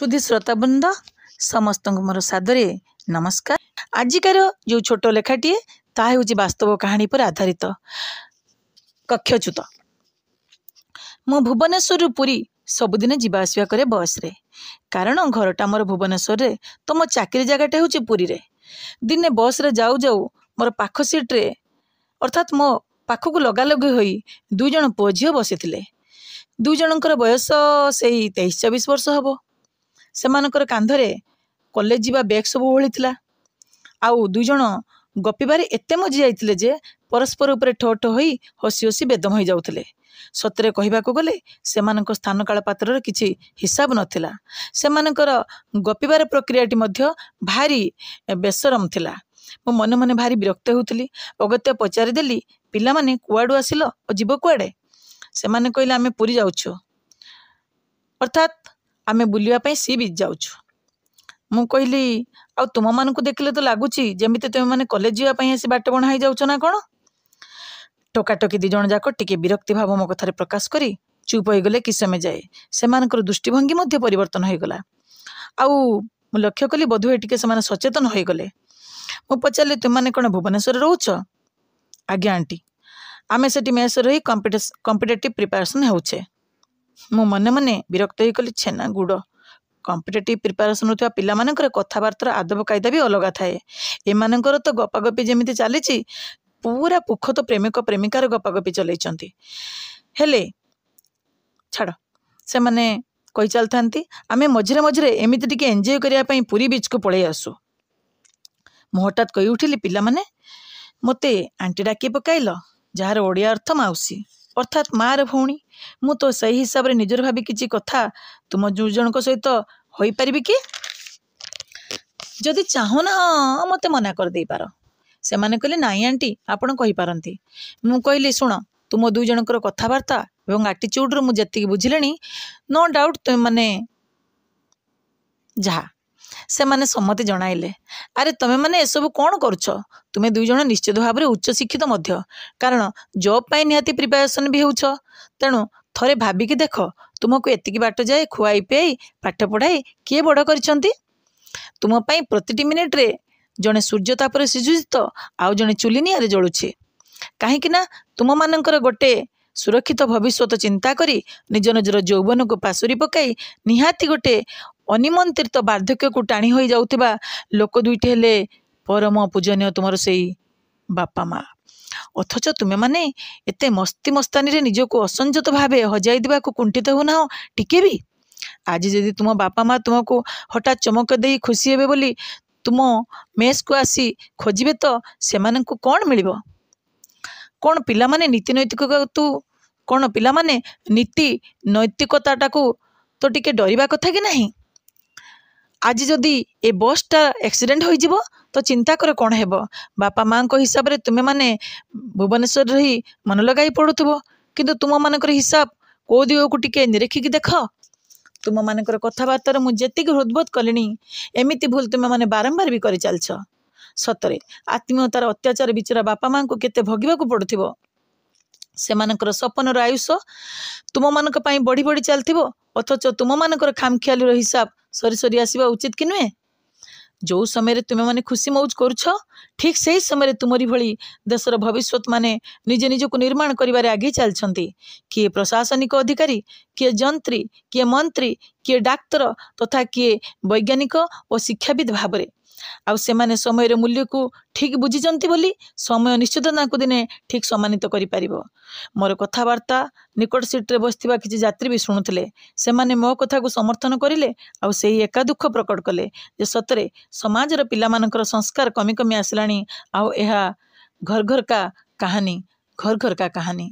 ସୁଧୀ ଶ୍ରୋତାବୃନ୍ଦ, ସମସ୍ତଙ୍କୁ ମୋର ସାଦରେ ନମସ୍କାର। ଆଜିକାର ଯେଉଁ ଛୋଟ ଲେଖାଟିଏ, ତାହା ହେଉଛି ବାସ୍ତବ କାହାଣୀ ଉପରେ ଆଧାରିତ, କକ୍ଷଚ୍ୟୁତ। ମୁଁ ଭୁବନେଶ୍ୱରରୁ ପୁରୀ ସବୁଦିନ ଯିବା ଆସିବା କରେ ବସ୍ରେ, କାରଣ ଘରଟା ମୋର ଭୁବନେଶ୍ୱରରେ ତ ମୋ ଚାକିରି ଜାଗାଟା ହେଉଛି ପୁରୀରେ। ଦିନେ ବସ୍ରେ ଯାଉ ଯାଉ ମୋର ପାଖ ସିଟ୍ରେ, ଅର୍ଥାତ୍ ମୋ ପାଖକୁ ଲଗାଲଗି ହୋଇ ଦୁଇ ଜଣ ପୁଅ ଝିଅ ବସିଥିଲେ। ଦୁଇ ଜଣଙ୍କର ବୟସ ସେଇ 23-24 ବର୍ଷ ହେବ। ସେମାନଙ୍କର କାନ୍ଧରେ କଲେଜ ଯିବା ବ୍ୟାଗ୍ ସବୁ ଓହଳିଥିଲା, ଆଉ ଦୁଇ ଜଣ ଗପିବାରେ ଏତେ ମଜି ଯାଇଥିଲେ ଯେ ପରସ୍ପର ଉପରେ ଠୋ ଠୋ ହୋଇ ହସି ହସି ବେଦମ ହୋଇଯାଉଥିଲେ। ସତରେ କହିବାକୁ ଗଲେ ସେମାନଙ୍କ ସ୍ଥାନକାଳ ପାତ୍ରର କିଛି ହିସାବ ନଥିଲା। ସେମାନଙ୍କର ଗପିବାର ପ୍ରକ୍ରିୟାଟି ମଧ୍ୟ ଭାରି ବେସରମ ଥିଲା। ମୁଁ ମନେ ମନେ ଭାରି ବିରକ୍ତ ହେଉଥିଲି। ଅଗତ୍ୟା ପଚାରିଦେଲି, "ପିଲାମାନେ, କୁଆଡ଼ୁ ଆସିଲ ଓ ଯିବ କୁଆଡ଼େ?" ସେମାନେ କହିଲେ, "ଆମେ ପୁରୀ ଯାଉଛୁ, ଅର୍ଥାତ୍ ଆମେ ବୁଲିବା ପାଇଁ ସି ବିଚ୍ ଯାଉଛୁ।" ମୁଁ କହିଲି, "ଆଉ ତୁମମାନଙ୍କୁ ଦେଖିଲେ ତ ଲାଗୁଛି ଯେମିତି ତୁମେମାନେ କଲେଜ ଯିବା ପାଇଁ ଆସି ବାଟବଣା ହେଇଯାଉଛ ନା କ'ଣ?" ଟୋକାଟୋକି ଦୁଇ ଜଣ ଯାକ ଟିକେ ବିରକ୍ତି ଭାବ ମୋ କଥାରେ ପ୍ରକାଶ କରି ଚୁପ୍ ହୋଇଗଲେ କିଛି ସମୟ ଯାଏ। ସେମାନଙ୍କର ଦୃଷ୍ଟିଭଙ୍ଗୀ ମଧ୍ୟ ପରିବର୍ତ୍ତନ ହୋଇଗଲା, ଆଉ ମୁଁ ଲକ୍ଷ୍ୟ କଲି ବୋଧହୁଏ ଟିକେ ସେମାନେ ସଚେତନ ହୋଇଗଲେ। ମୁଁ ପଚାରିଲି, "ତୁମେମାନେ କ'ଣ ଭୁବନେଶ୍ୱରରେ ରହୁଛ?" "ଆଜ୍ଞା ଆଣ୍ଟି, ଆମେ ସେଠି ମେସ୍ରେ ରହି କମ୍ପିଟେଟିଭ୍ ପ୍ରିପାରେସନ୍ ହେଉଛେ।" ମୁଁ ମନେ ମନେ ବିରକ୍ତ ହୋଇ କହିଲି, "ଛେନା ଗୁଡ଼!" କମ୍ପିଟେଟିଭ୍ ପ୍ରିପାରେସନ୍ ହେଉଥିବା ପିଲାମାନଙ୍କର କଥାବାର୍ତ୍ତାର ଆଦବ କାଇଦା ବି ଅଲଗା ଥାଏ। ଏମାନଙ୍କର ତ ଗପାଗପି ଯେମିତି ଚାଲିଛି, ପୁରା ପୁଖତ ପ୍ରେମିକ ପ୍ରେମିକାର ଗପାଗପି ଚଲେଇଛନ୍ତି। ହେଲେ ଛାଡ଼, ସେମାନେ କହି ଚାଲିଥାନ୍ତି, "ଆମେ ମଝିରେ ମଝିରେ ଏମିତି ଟିକେ ଏନ୍ଜୟ କରିବା ପାଇଁ ପୁରୀ ବିଚ୍କୁ ପଳେଇ ଆସୁ।" ମୁଁ ହଠାତ୍ କହି ଉଠିଲି, "ପିଲାମାନେ, ମୋତେ ଆଣ୍ଟି ଡାକି ପକାଇଲ, ଯାହାର ଓଡ଼ିଆ ଅର୍ଥ ମାଉସୀ, ଅର୍ଥାତ୍ ମାଆର ଭଉଣୀ। ମୁଁ ତ ସେଇ ହିସାବରେ ନିଜର ଭାବି କିଛି କଥା ତୁମ ଦୁଇ ଜଣଙ୍କ ସହିତ ହୋଇପାରିବି କି? ଯଦି ଚାହୁଁନ ମୋତେ ମନା କରିଦେଇପାର।" ସେମାନେ କହିଲେ, "ନାଇଁ ଆଣ୍ଟି, ଆପଣ କହିପାରନ୍ତି।" ମୁଁ କହିଲି, "ଶୁଣ, ତୁମ ଦୁଇ ଜଣଙ୍କର କଥାବାର୍ତ୍ତା ଏବଂ ଆଟିଚ୍ୟୁଡ଼ରୁ ମୁଁ ଯେତିକି ବୁଝିଲିଣି, ନୋ ଡାଉଟ୍ ତୁମେମାନେ ଯାହା।" ସେମାନେ ସମ୍ମତି ଜଣାଇଲେ। "ଆରେ, ତୁମେମାନେ ଏସବୁ କ'ଣ କରୁଛ? ତୁମେ ଦୁଇ ଜଣ ନିଶ୍ଚିତ ଭାବରେ ଉଚ୍ଚଶିକ୍ଷିତ ମଧ୍ୟ, କାରଣ ଜବ୍ ପାଇଁ ନିହାତି ପ୍ରିପାରେସନ୍ ବି ହେଉଛ। ତେଣୁ ଥରେ ଭାବିକି ଦେଖ, ତୁମକୁ ଏତିକି ବାଟ ଯାଏ ଖୁଆଇ ପିଆଇ, ପାଠ ପଢ଼ାଇ କିଏ ବଡ଼ କରିଛନ୍ତି? ତୁମ ପାଇଁ ପ୍ରତିଟି ମିନିଟ୍ରେ ଜଣେ ସୂର୍ଯ୍ୟ ତାପରେ ସିଝୁଛି ତ ଆଉ ଜଣେ ଚୁଲି ନିଆଁରେ ଜଳୁଛି। କାହିଁକି ନା ତୁମମାନଙ୍କର ଗୋଟେ ସୁରକ୍ଷିତ ଭବିଷ୍ୟତ ଚିନ୍ତା କରି ନିଜ ନିଜର ଯୌବନକୁ ପାଶୋରି ପକାଇ ନିହାତି ଗୋଟେ ଅନିମନ୍ତ୍ରିତ ବାର୍ଦ୍ଧକ୍ୟକୁ ଟାଣି ହୋଇଯାଉଥିବା ଲୋକ ଦୁଇଟି ହେଲେ ପରମ ପୂଜନୀୟ ତୁମର ସେଇ ବାପା ମା। ଅଥଚ ତୁମେମାନେ ଏତେ ମସ୍ତି ମସ୍ତାନୀରେ ନିଜକୁ ଅସଂଯତ ଭାବେ ହଜାଇ ଦେବାକୁ କୁଣ୍ଠିତ ହେଉନାହଁ ଟିକେ ବି। ଆଜି ଯଦି ତୁମ ବାପା ମା ତୁମକୁ ହଠାତ୍ ଚମକ ଦେଇ ଖୁସି ହେବେ ବୋଲି ତୁମ ମେସ୍କୁ ଆସି ଖୋଜିବେ ତ ସେମାନଙ୍କୁ କ'ଣ ମିଳିବ? କ'ଣ ପିଲାମାନେ, ନୀତି ନୈତିକ ତୁ କ'ଣ ପିଲାମାନେ, ନୀତି ନୈତିକତାଟାକୁ ତ ଟିକେ ଡରିବା କଥା କି ନାହିଁ? ଆଜି ଯଦି ଏ ବସ୍ଟା ଆକ୍ସିଡେଣ୍ଟ ହୋଇଯିବ ତ ଚିନ୍ତା କର କ'ଣ ହେବ? ବାପା ମାଆଙ୍କ ହିସାବରେ ତୁମେମାନେ ଭୁବନେଶ୍ୱରରେ ରହି ମନ ଲଗାଇ ପଢ଼ୁଥିବ, କିନ୍ତୁ ତୁମମାନଙ୍କର ହିସାବ କେଉଁ ଦିଗକୁ ଟିକେ ନିରୀକ୍ଷିକି ଦେଖ। ତୁମମାନଙ୍କର କଥାବାର୍ତ୍ତାରେ ମୁଁ ଯେତିକି ହୃଦବୋଧ କଲିଣି, ଏମିତି ଭୁଲ ତୁମେମାନେ ବାରମ୍ବାର ବି କରିଚାଲିଛ। ସତରେ ଆତ୍ମୀୟତାର ଅତ୍ୟାଚାର ବିଚରା ବାପା ମାଆଙ୍କୁ କେତେ ଭୋଗିବାକୁ ପଡ଼ୁଥିବ। ସେମାନଙ୍କର ସପନର ଆୟୁଷ ତୁମମାନଙ୍କ ପାଇଁ ବଢ଼ି ବଢ଼ି ଚାଲିଥିବ, ଅଥଚ ତୁମମାନଙ୍କର ଖାମଖିଆଲିର ହିସାବ ସରି ସରି ଆସିବା ଉଚିତ କି ନୁହେଁ? ଯେଉଁ ସମୟରେ ତୁମେମାନେ ଖୁସି ମଉଜ କରୁଛ, ଠିକ୍ ସେଇ ସମୟରେ ତୁମରି ଭଳି ଦେଶର ଭବିଷ୍ୟତ ମାନେ ନିଜେ ନିଜକୁ ନିର୍ମାଣ କରିବାରେ ଆଗେଇ ଚାଲିଛନ୍ତି। କିଏ ପ୍ରଶାସନିକ ଅଧିକାରୀ, କିଏ ଯନ୍ତ୍ରୀ, କିଏ ମନ୍ତ୍ରୀ, କିଏ ଡାକ୍ତର ତଥା କିଏ ବୈଜ୍ଞାନିକ ଓ ଶିକ୍ଷାବିତ୍ ଭାବରେ। ଆଉ ସେମାନେ ସମୟର ମୂଲ୍ୟକୁ ଠିକ୍ ବୁଝିଛନ୍ତି ବୋଲି ସମୟ ନିଶ୍ଚିତ ତାଙ୍କୁ ଦିନେ ଠିକ୍ ସମ୍ମାନିତ କରିପାରିବ।" ମୋର କଥାବାର୍ତ୍ତା ନିକଟ ସିଟ୍ରେ ବସିଥିବା କିଛି ଯାତ୍ରୀ ବି ଶୁଣୁଥିଲେ। ସେମାନେ ମୋ କଥାକୁ ସମର୍ଥନ କରିଲେ, ଆଉ ସେଇ ଏକା ଦୁଃଖ ପ୍ରକଟ କଲେ ଯେ ସତରେ ସମାଜର ପିଲାମାନଙ୍କର ସଂସ୍କାର କମି କମି ଆସିଲାଣି, ଆଉ ଏହା ଘର ଘର କା କାହାନୀ, ଘର ଘର କା କାହାନୀ।